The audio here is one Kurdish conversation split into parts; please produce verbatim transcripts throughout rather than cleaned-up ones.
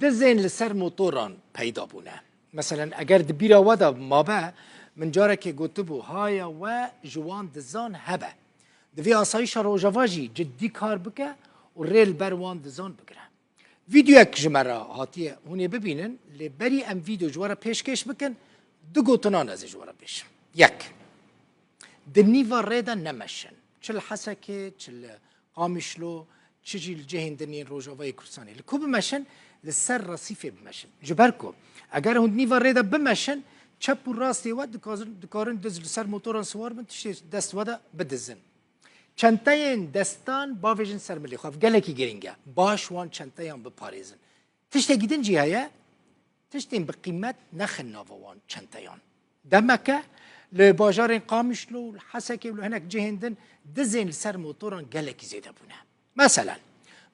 Dizên li ser motoran peyda bûne. Meselen, eger di bîra we de mabe, min carekê gotibû, haya we ji wan dizan hebe. Divê asayîşa Rojava jî ciddî kar bike û rê li ber wan dizan bigire. Vîdeoyek ji me re hatiye, hûn ê bibînin, lê berî em vîdeo ji we re pêşkêş bikin, du gotinan ez ê ji we re bêjim. Yek, di nîva rê de nemeşin. Çi li Hesekê, çi li Qamişlo, çi jî li cihên din yên Rojavayê Kurdistanê. Li ku bimeşin? Li ser resîfê bimeşin. Ji ber ku eger hûn di nîva rê de bimeşin, çep û rastê we dikazin-, dikarin diz li ser motoran siwar bin, tiştê dest we de bidizin. Çenteyên destan bavêjin ser milê xwe. Ev gelekî girîng e. Baş wan çenteyan biparêzin. Tiştekî din jî heye, tiştên bi qîmet nexin nava wan çenteyan. Demeke li bajarên Qamişlo û li Hesekê û li hinek cihên din dizên li ser motoran gelekî zêde bûne. Meselen,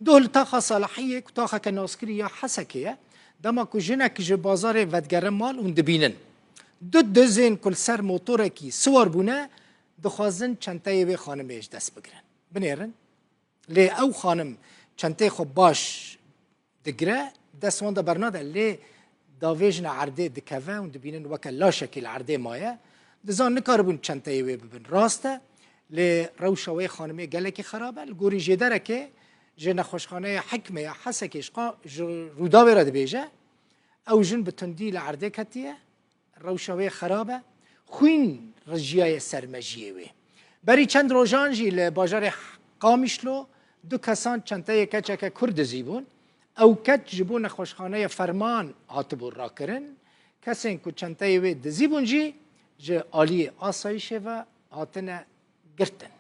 doh li taxa Salahiyê ku taxeke naskirî ya Hesekê ye, dema ku jinek ji bazarê vedigere mal hûn dibînin. Du dizên ku li ser motorekî siwar bûne, dixwazin çenteyê wê xanimê ji dest bigirin. Binêrin, lê ew xanim çenteyê xwe baş digire, dest wan de bernade, lê davêjine erdê dikeve, hûn dibînin weke laşekî li erdê maye. Dizan nikaribûn çenteyê wê bibin. Rast e, lê rewşa wê xanimê gelekî xerab e. Li gorî jêderekê ji nexweşxaneya Hikme ya Hesekê ji qa-, ji Rûdawê re dibêje, ew jin bi tundî li erdê ketiye, rewşa wê xerab e, xwîn rijiyaye ser mejiyê wê. Berî çend rojan jî li bajarê Qamişlo du kesan çenteyê keçeke Kurd dizîbûn. Ew keç ji bo nexweşxaneya Ferman hatibû rakirin. Kesên ku çenteyê wê dizîbûn jî ji aliyê asayîşê ve hatine girtin.